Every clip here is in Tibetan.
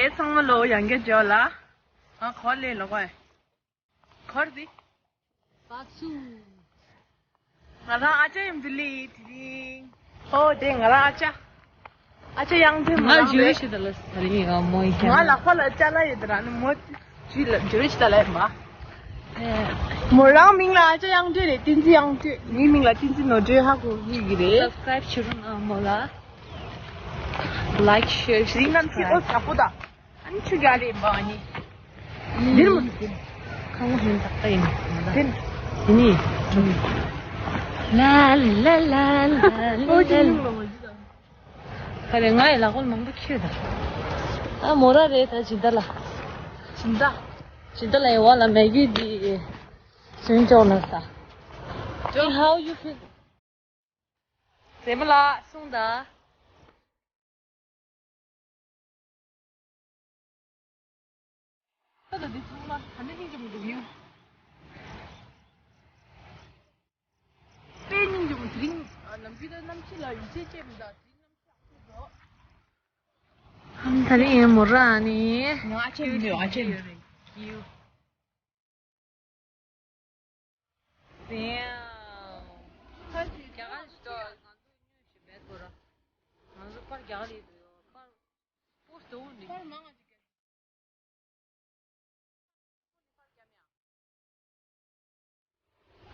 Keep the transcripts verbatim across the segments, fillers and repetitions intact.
ཨེ་ཚང་མ་ལོ་ཡང་བསྐྱར་འབྱོར་ལ། ང་གོ་ལེ་ལོ་གོ་ཨེ། གོར་དི། བ་སུ། ང་རང་ཨ་ཅག་ཡུམ་དུ་ལི་དེ་རིང་། ཨོ་དེ་ང་རང་ཨ་ཅག་ཨ་ཅག་ཡང་དེ་མ་ང་རང་ཇུ་རེད། ཤི་ད་ལ་ས་རི་ཡ་མོ་ཡ། ང་ལག་པ་ལ་ཅ་ལག་ཡོད་དེ་ར་ནི་མོ་ཇུ་ལ་ཇུ་རེ་ཤི་ད་ལ་ཡ་མ། མོ་རང་མིང་ལ་ཨ་ཅག་ཡང་དེ་རེད། བསྟན་འཛིན་ཡང་དེ། ངའི་མིང་ལ་བསྟན་འཛིན་ནོར་འདྲེ་ཧ་གོ་ཡི་གི་རེད། སབ་སི་ཀ་རེབ་བྱེད་རོགས་གནང་མོ་ལ། ལའིཀ་ཤེར་རིང་ནམ་ཅི་ཨོ་དྲག་པོ་ད། ཨ་ནི་ཆུ་རྒྱག་རེད་པ་ཨ་ནི། འདིར་མོ་འདིར། ཁང་བ་ཧན་ཏག་ཏག་ཡིན་ན་ད། འདིར། དེ་ནི། ལ་ལ་ལ་ལ་ལ་ལ་ལ། ཁ་རེ་ང་ཡི་ལག་པ་མང་པོ་ཁྱེར་ད། ཨ་མོ་ར་རེད་ད་ཇི་ལྟ་ལ། ཇི་ལྟ། ཇི་ལྟ་ལ་ཡི་བ་ལ་མེ་གི་འདི། སུན་ཅོག་ལ་ས། Hey, how you feel? ཟེ་མ་ལ་གསུངས་ད། ད་ལྟ་འདི་ཚང་མ་ད་ནི་སྙིང་རྗེ་མོ་འདུག་ཡོད། དཔེ་སྙིང་རྗེ་མོ། དེ་རིང་ནམ་རྒྱུན་ད་གནམ་གཤིས་ལ་ཡིད་ཆེས་བྱེད་མི་འདུག་དེ་རིང་གནམ་གཤིས་ཡག་པོ་འདུག་ད་རིང་ཡིན་མོ་ར་ནི། ང་ཨ་ཅེ་ཡིན་ཡོད་ཨ་ཅེ་ཡིན། ཟེར་ཡང་། ཁ་ཅིག་རྒྱ་གར་ཞིག་ཏུ་ང་ཚོ་ཉོས་ཤིག་མེད་དགོས་ར། ང་ཚོ་པར་རྒྱ་གར་ཡིན་དུ་ཡོད་པར། པོ་སྟོ་ནི། པར་མང་ང་ཅིག་རྒྱ།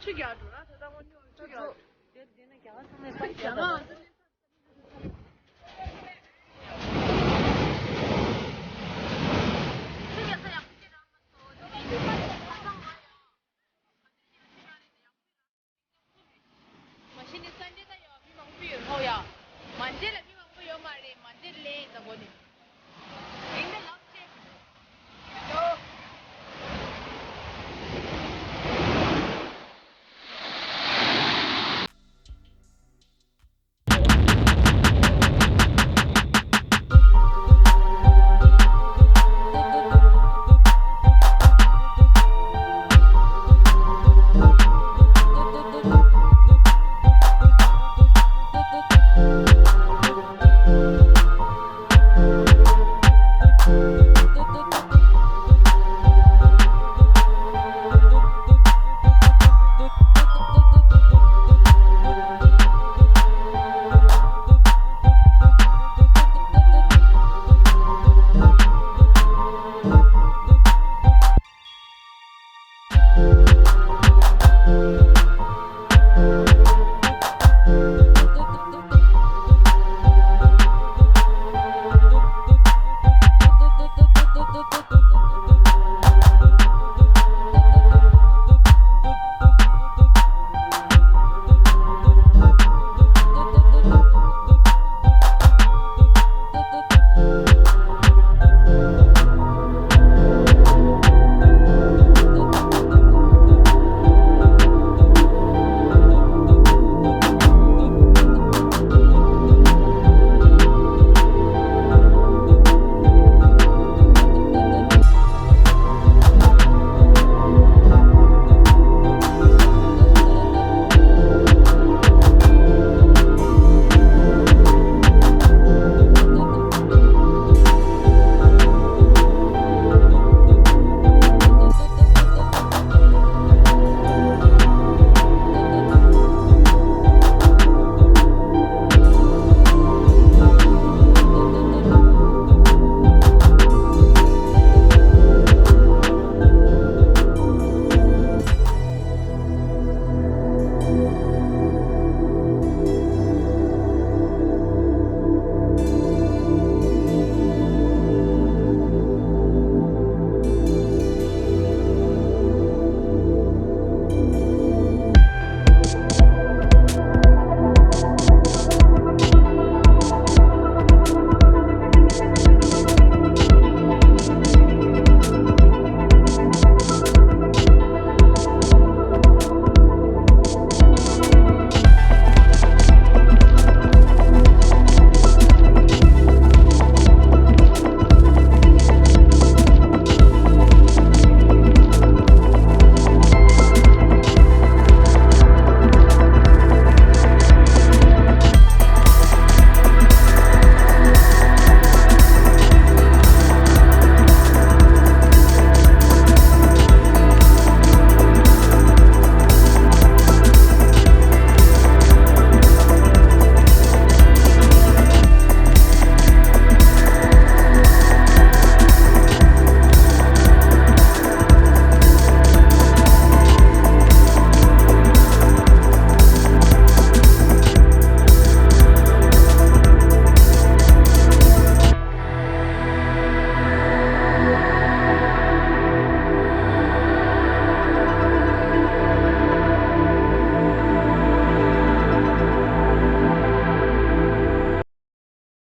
ཆུ་རྒྱག་འགྲོ་ན་ད་ལྟ་དངོས་གནས་ཆུ་རྒྱག་འགྲོ། དེ་དེ་ན་རྒྱ་གར་ཚང་མས་པར་རྒྱག་འགྲོ། མ་གཞི་ནས་སན་ཌེ་ད་ཡོད་མི་མང་པོ་ཡོད་ཧོ་ཡ། མན་ཌེ་ལ་མི་མང་པོ་ཡོད་མ་རེད། མན་ཌེ་ལེ་ད་གོ་ནི།